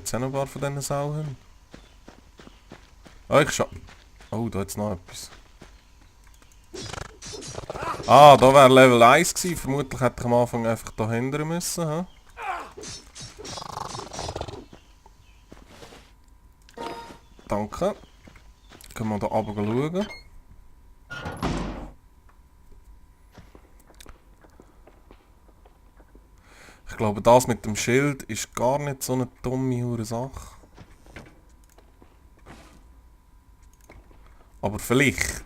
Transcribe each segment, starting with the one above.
jetzt auch noch ein paar von diesen Sauhünden. Oh, ich schau... Oh, da hat's noch etwas. Ah, da wäre Level 1 gewesen. Vermutlich hätte ich am Anfang einfach da hindern müssen. He? Danke. Können wir da runter schauen. Ich glaube, das mit dem Schild ist gar nicht so eine dumme hure Sache. Aber vielleicht...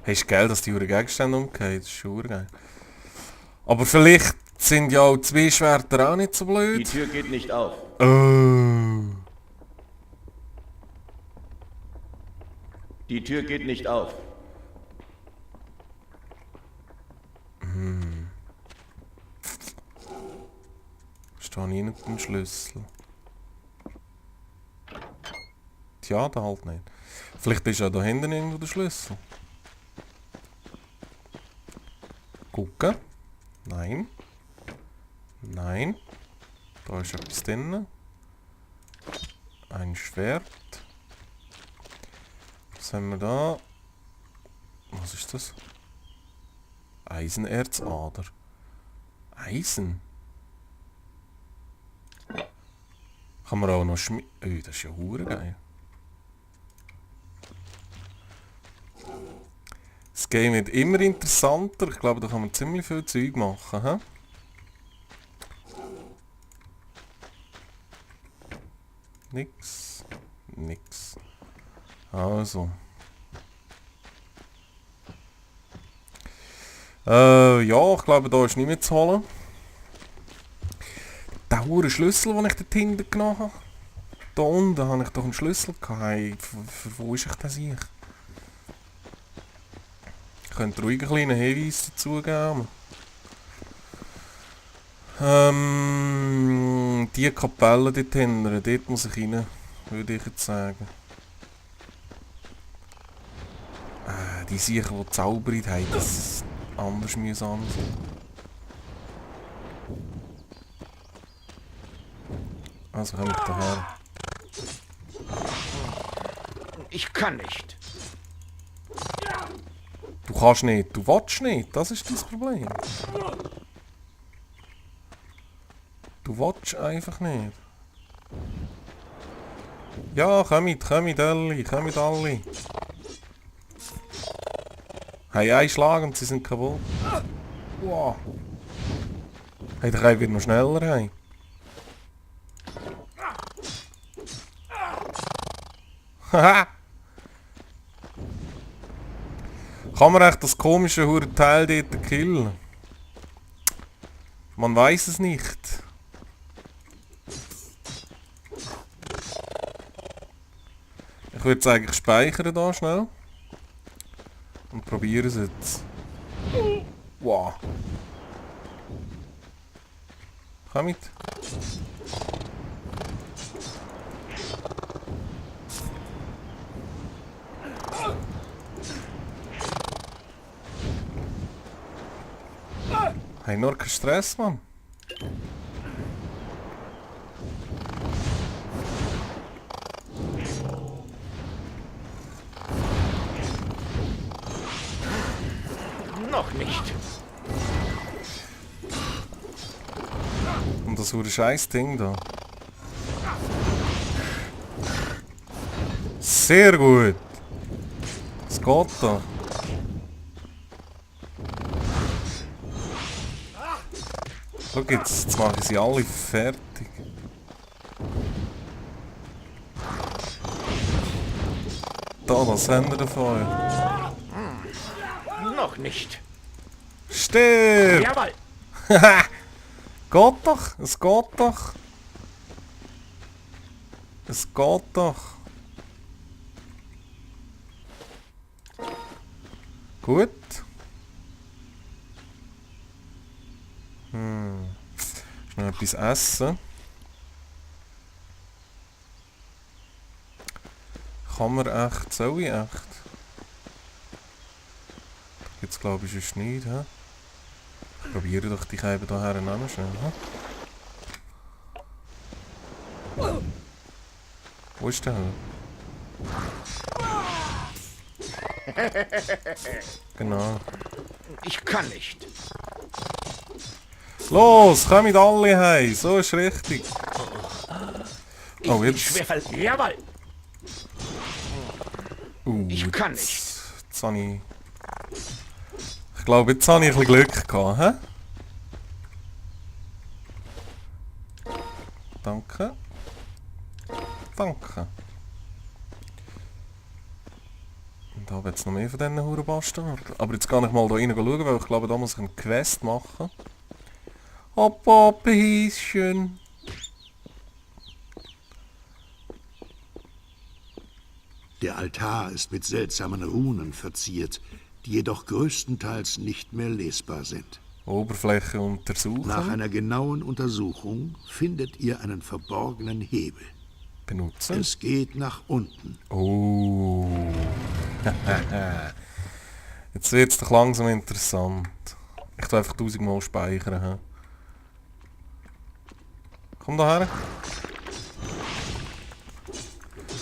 Hast du Geld, dass die hure Gegenstände umgehen? Das ist schon geil. Aber vielleicht sind ja auch zwei Schwerter auch nicht so blöd. Die Tür geht nicht auf. Die Tür geht nicht auf. Stehe ich nicht den Schlüssel? Tja, da halt nicht. Vielleicht ist ja da hinten irgendwo der Schlüssel. Gucken. Nein. Nein. Da ist etwas drin. Ein Schwert. Was haben wir da? Was ist das? Eisenerzader. Eisen? Kann man auch noch schmieden. Oh, das ist ja hure geil. Das Game wird immer interessanter. Ich glaube, da kann man ziemlich viel Zeug machen. He? Nix. Nix. Also. Ja, ich glaube, da ist nicht mehr zu holen. Der hure Schlüssel, den ich dort hinten genommen habe. Da unten habe ich doch einen Schlüssel gehabt. Hey, für wo ist ich das hier? Ich könnte ruhig einen kleinen Hinweis dazu geben. Die Kapelle dort hinten, dort muss ich rein, würde ich jetzt sagen. Die Sicher, die Zauberin haben, das ist anders mühsam. Also komm ich daher. Ich kann nicht. Du kannst nicht, du willst nicht, das ist das Problem. Du willst einfach nicht. Ja, kommt alle, kommt alle. Hey, einen Schlag und sie sind kaputt. Wow. Hey, der kann wieder noch schneller heim. Haha! Kann man echt das komische hure Teil dort killen? Man weiß es nicht. Ich würde sagen, ich speichere da schnell. Und probiere es jetzt. Wow. Komm mit. Hey, nur kein Stress, Mann. Noch nicht. Und das hure scheiß Ding da. Sehr gut. Es geht da. Schau jetzt mache ich sie alle fertig. Da, das haben wir davon. Noch nicht. Stirb! Jawohl. Geht doch, es geht doch. Es geht doch. Gut. Ist noch etwas essen. Kann man echt, soll ich echt? Jetzt glaube ich sonst nicht, hä? Ich probiere doch die Käbe hierher schnell, hä? Wo ist der? Genau. Ich kann nicht. Los, kommt alle heim. So ist richtig. Ich Oh, bin jetzt. schwer Jawohl. Ich kann Jetzt, nicht. jetzt habe ich glaube, jetzt habe ich ein bisschen Glück gehabt, hä? Danke. Danke. Und da wird es noch mehr von diesen Hurenbastarden. Aber jetzt kann ich mal da rein schauen, weil ich glaube, da muss ich eine Quest machen. Hopp, hopp, Häschen. Der Altar ist mit seltsamen Runen verziert, die jedoch größtenteils nicht mehr lesbar sind. Oberfläche untersuchen. Nach einer genauen Untersuchung findet ihr einen verborgenen Hebel. Benutzen. Es geht nach unten. Oh. Jetzt wird es doch langsam interessant. Ich tue einfach 1000 Mal speichern. He? Komm da her.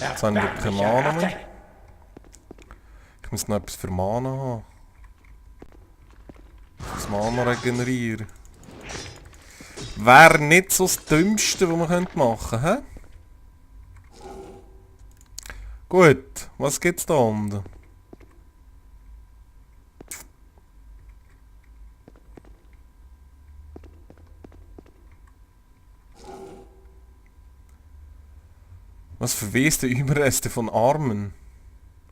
Jetzt habe ich keine Mana mehr. Ich muss noch etwas für Mana haben. Das Mana regenerieren. Wäre nicht so das Dümmste, was man machen könnte, hä? Gut, was gibt's da unten? Was verweste Überreste von Armen?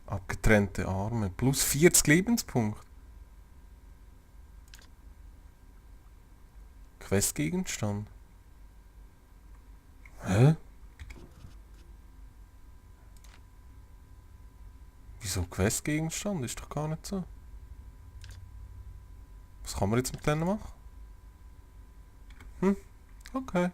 Abgetrennte Arme. Plus 40 Lebenspunkte. Questgegenstand. Hä? Wieso Questgegenstand? Ist doch gar nicht so. Was kann man jetzt mit denen machen? Okay.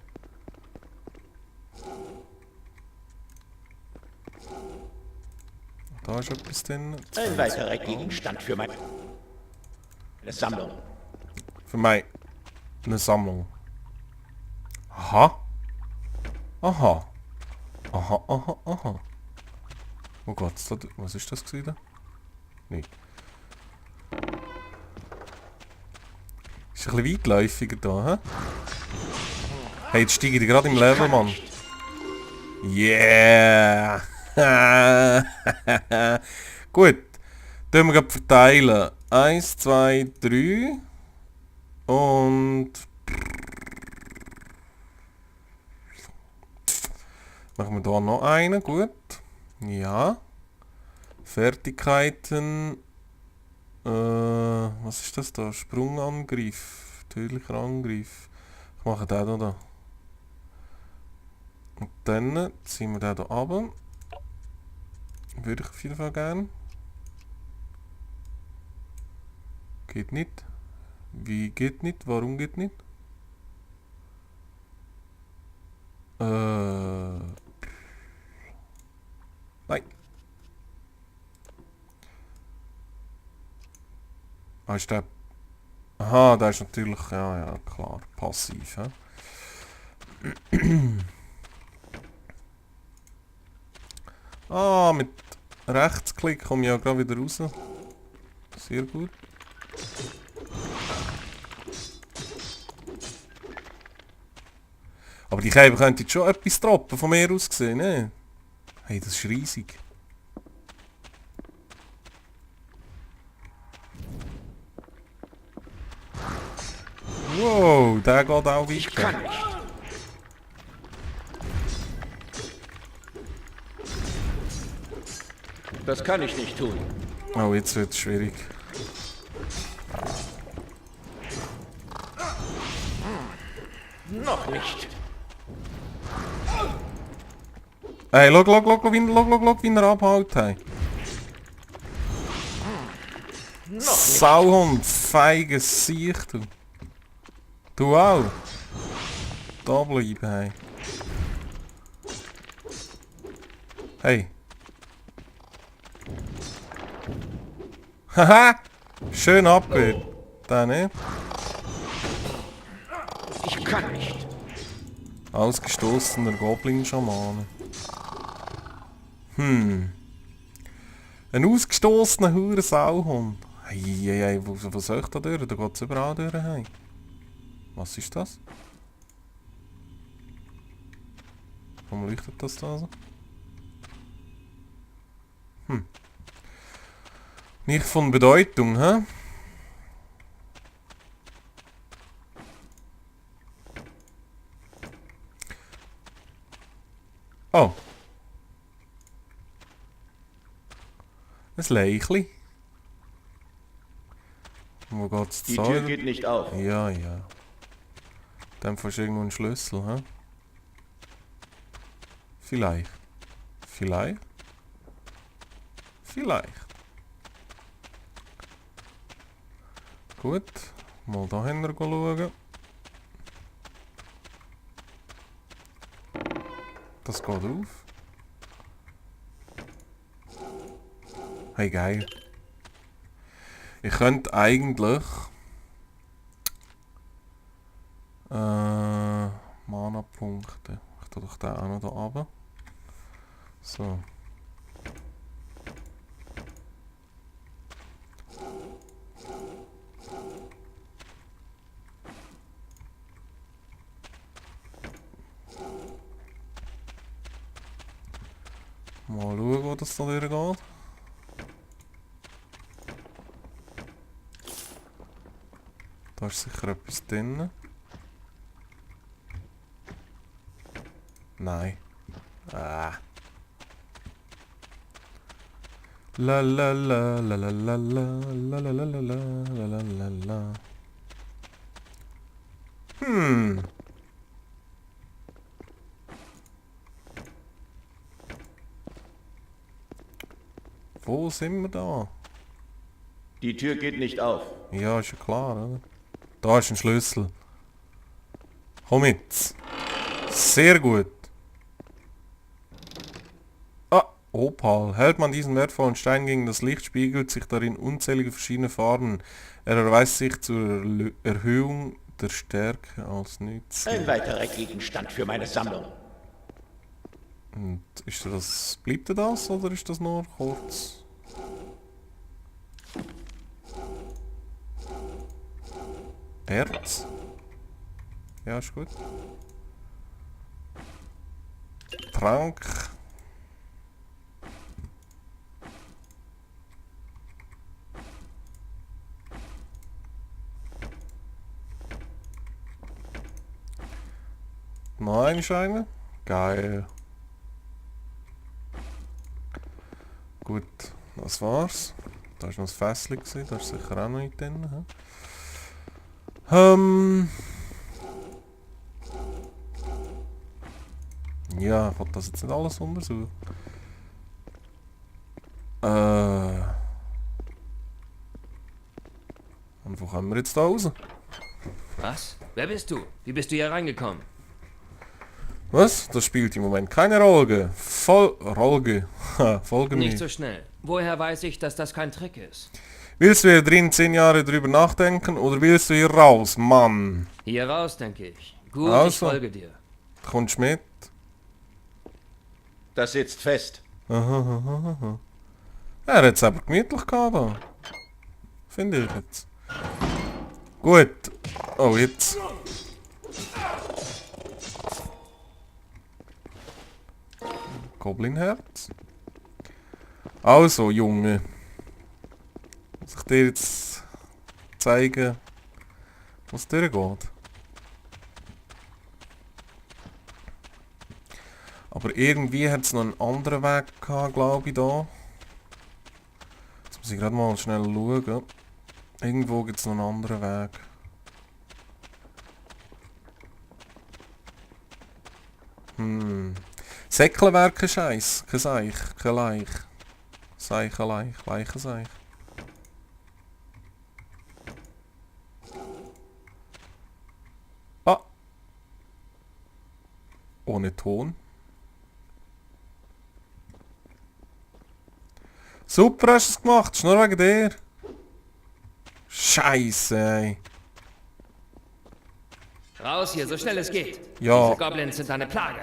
Da ist etwas drin. Ein weiterer Gegenstand für meine Sammlung. Für mich eine Sammlung. Aha. Aha. Aha, aha, aha. Oh Gott, was ist das gewesen? Nee. Ist ein bisschen weitläufiger da, hä? Hey, jetzt steige ich gerade im Level, Mann. Yeah! Gut. Tun wir gerade verteilen. 1, 2, 3. Und... Machen wir da noch einen, gut. Ja. Fertigkeiten. Was ist das da? Sprungangriff. Tödlicher Angriff. Ich mache den da. Und dann ziehen wir den hier runter. Würde ich auf jeden Fall gerne. Geht nicht. Wie geht nicht? Warum geht nicht? Nein. Ah, ist der... Aha, der ist natürlich... Ja, klar. Passiv, hä? Ah, mit Rechtsklick komme ich ja gerade wieder raus. Sehr gut. Aber die Käfer könnten jetzt schon etwas droppen, von mir aus gesehen, ne? Hey, das ist riesig. Wow, der geht auch Ich kann weiter. nicht. Das kann ich nicht tun. Oh, jetzt wird es schwierig. Noch nicht. Hey, schau, wie er abhält. Hey. Noch nicht. Sauhund, feiges Siech, du. Du auch. Da bleiben, hey. Hey. Haha! Schön abgewehrt. Da nicht. Ich kann nicht. Ausgestoßener Goblin-Schamane. Ein ausgestoßener Hure-Sauhund. Hey, wo soll ich da durch? Da geht es überall durch. Hey. Was ist das? Warum leuchtet das da so? Nicht von Bedeutung, hä? Oh. Ein Leichli. Wo geht's Die zu? Tür geht nicht auf. Ja. Dann hast du irgendwo einen Schlüssel, hä? Vielleicht. Gut. Mal da hinten schauen. Das geht auf. Hey, geil. Ich könnte eigentlich... Mana-Punkte. Ich tue doch den auch noch da runter. So. Mal schauen, wo das da durchgeht. Da ist sicher etwas drin. Nein. Ah. La la la la la la la la la la la la la la la. Wo sind wir da? Die Tür geht nicht auf. Ja, ist ja klar, oder? Da ist ein Schlüssel. Komm mit. Sehr gut. Ah, Opal. Hält man diesen wertvollen Stein gegen das Licht, spiegelt sich darin unzählige verschiedene Farben. Er erweist sich zur Erhöhung der Stärke als nützlich. Ein weiterer Gegenstand für meine Sammlung. Und ist das, bleibt das oder ist das nur kurz? Erz? Ja, ist gut. Trank. Noch eine Scheine? Geil. Gut, das war's. Da war noch das Fässchen, da ist sicher auch noch nicht drin. Ja, ich will das jetzt nicht alles untersuchen. Und wo kommen wir jetzt da raus? Was? Wer bist du? Wie bist du hier reingekommen? Was? Das spielt im Moment keine Rolle. Folge mir. Nicht so schnell. Woher weiß ich, dass das kein Trick ist? Willst du hier drin 10 Jahre drüber nachdenken oder willst du hier raus, Mann? Hier raus, denke ich. Gut, Also. ich folge dir. Kommst mit? Das sitzt fest. Er hat es aber gemütlich gehabt da. Finde ich jetzt. Gut. Oh, jetzt. Goblinherz. Also, Junge. Muss ich dir jetzt zeigen, was durchgeht. Aber irgendwie hat es noch einen anderen Weg gehabt, glaube ich, da. Jetzt muss ich gerade mal schnell schauen. Irgendwo gibt es noch einen anderen Weg. Säcklenwerke Scheiß, kein Seich, kein Leich. Seichenleich, Leichenseich. Ah! Ohne Ton. Super hast du es gemacht, ist nur wegen dir. Scheiße, ey. Raus hier, so schnell es geht. Ja. Diese Goblins sind eine Plage.